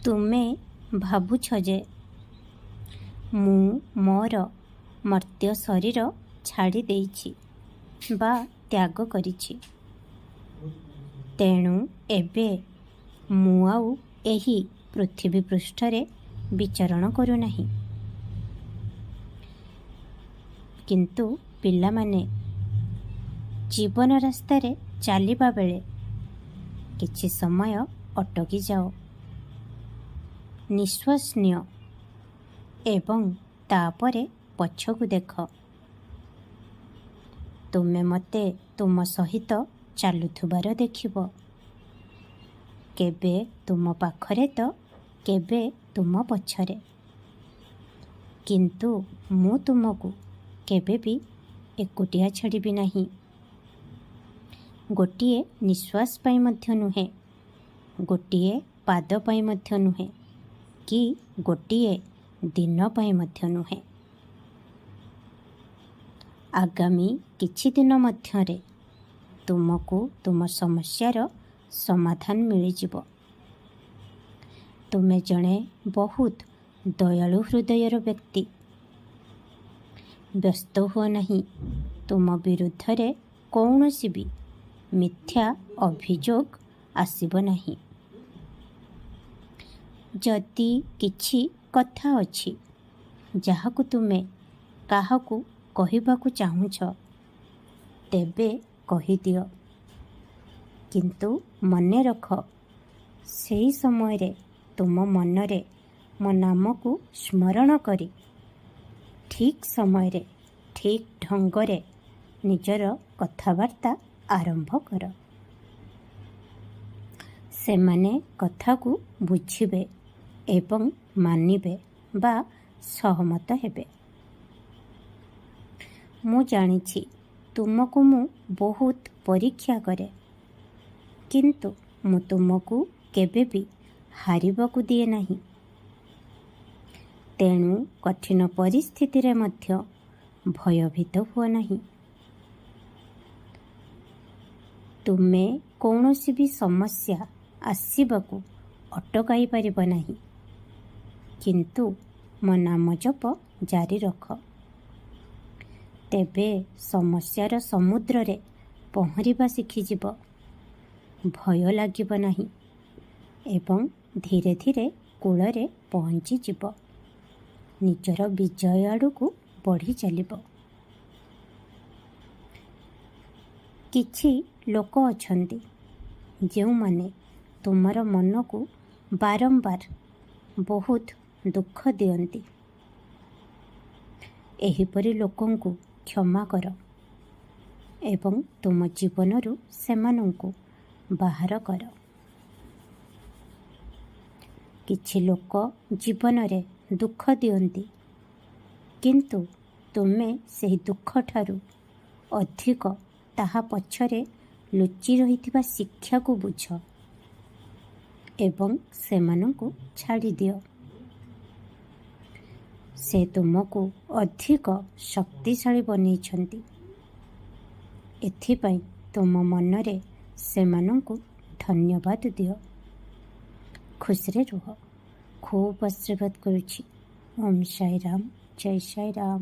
ତୁମେ ଭାବୁଛ ଯେ ମୁଁ ମୋର ମର୍ତ୍ତ୍ୟ ଶରୀର ଛାଡ଼ି ଦେଇଛି ବା ତ୍ୟାଗ କରିଛି, ତେଣୁ ଏବେ ମୁଁ ଆଉ ଏହି ପୃଥିବୀ ପୃଷ୍ଠରେ ବିଚରଣ କରୁନାହିଁ। କିନ୍ତୁ ପିଲାମାନେ, ଜୀବନ ରାସ୍ତାରେ ଚାଲିବା ବେଳେ କିଛି ସମୟ ଅଟକି ଯାଅ, ନିଶ୍ୱାସ ନିଅ ଏବଂ ତାପରେ ପଛକୁ ଦେଖ। ତୁମେ ମୋତେ ତୁମ ସହିତ ଚାଲୁଥିବାର ଦେଖିବ, କେବେ ତୁମ ପାଖରେ ତ କେବେ ତୁମ ପଛରେ। କିନ୍ତୁ ମୁଁ ତୁମକୁ କେବେ ବି ଏକୁଟିଆ ଛାଡ଼ିବି ନାହିଁ, ଗୋଟିଏ ନିଶ୍ୱାସ ପାଇଁ ମଧ୍ୟ ନୁହେଁ, ଗୋଟିଏ ପାଦ ପାଇଁ ମଧ୍ୟ ନୁହେଁ କି ଗୋଟିଏ ଦିନ ପାଇଁ ମଧ୍ୟ ନୁହେଁ। ଆଗାମୀ କିଛି ଦିନ ମଧ୍ୟରେ ତୁମକୁ ତୁମ ସମସ୍ୟାର ସମାଧାନ ମିଳିଯିବ। ତୁମେ ଜଣେ ବହୁତ ଦୟାଳୁ ହୃଦୟର ବ୍ୟକ୍ତି। ବ୍ୟସ୍ତ ହୁଅ ନାହିଁ, ତୁମ ବିରୁଦ୍ଧରେ କୌଣସି ବି ମିଥ୍ୟା ଅଭିଯୋଗ ଆସିବ ନାହିଁ। ଯଦି କିଛି କଥା ଅଛି ଯାହାକୁ ତୁମେ କାହାକୁ କହିବାକୁ ଚାହୁଁଛ, ତେବେ କହିଦିଅ। କିନ୍ତୁ ମନେ ରଖ, ସେହି ସମୟରେ ତୁମ ମନରେ ମୋ ନାମକୁ ସ୍ମରଣ କରି ଠିକ୍ ସମୟରେ ଠିକ୍ ଢଙ୍ଗରେ ନିଜର କଥାବାର୍ତ୍ତା ଆରମ୍ଭ କର। ସେମାନେ କଥାକୁ ବୁଝିବେ ଏବଂ ମାନିବେ ବା ସହମତ ହେବେ। ମୁଁ ଜାଣିଛି ତୁମକୁ ମୁଁ ବହୁତ ପରୀକ୍ଷା କରେ, କିନ୍ତୁ ମୁଁ ତୁମକୁ କେବେ ବି ହାରିବାକୁ ଦିଏ ନାହିଁ। ତେଣୁ କଠିନ ପରିସ୍ଥିତିରେ ମଧ୍ୟ ଭୟଭୀତ ହୁଅ ନାହିଁ। ତୁମେ କୌଣସି ବି ସମସ୍ୟା ଆସିବାକୁ ଅଟକାଇ ପାରିବ ନାହିଁ, କିନ୍ତୁ ମୋ ନାମ ଜପ ଜାରି ରଖ, ତେବେ ସମସ୍ୟାର ସମୁଦ୍ରରେ ପହଁରିବା ଶିଖିଯିବ। ଭୟ ଲାଗିବ ନାହିଁ ଏବଂ ଧୀରେ ଧୀରେ କୂଳରେ ପହଞ୍ଚିଯିବ, ନିଜର ବିଜୟ ଆଡ଼କୁ ବଢ଼ି ଚାଲିବ। କିଛି ଲୋକ ଅଛନ୍ତି ଯେଉଁମାନେ ତୁମର ମନକୁ ବାରମ୍ବାର ବହୁତ ଦୁଃଖ ଦିଅନ୍ତି। ଏହିପରି ଲୋକଙ୍କୁ କ୍ଷମା କର ଏବଂ ତୁମ ଜୀବନରୁ ସେମାନଙ୍କୁ ବାହାର କର। କିଛି ଲୋକ ଜୀବନରେ ଦୁଃଖ ଦିଅନ୍ତି, କିନ୍ତୁ ତୁମେ ସେହି ଦୁଃଖଠାରୁ ଅଧିକ ତାହା ପଛରେ ଲୁଚି ରହିଥିବା ଶିକ୍ଷାକୁ ବୁଝ ଏବଂ ସେମାନଙ୍କୁ ଛାଡ଼ିଦିଅ। ସେ ତୁମକୁ ଅଧିକ ଶକ୍ତିଶାଳୀ ବନେଇଛନ୍ତି, ଏଥିପାଇଁ ତୁମ ମନରେ ସେମାନଙ୍କୁ ଧନ୍ୟବାଦ ଦିଅ। ଖୁସିରେ ରୁହ। ଖୁବ୍ ଆଶୀର୍ବାଦ କରୁଛି। ଓମ୍ ସାଇରାମ, ଜୟ ସାଇରାମ।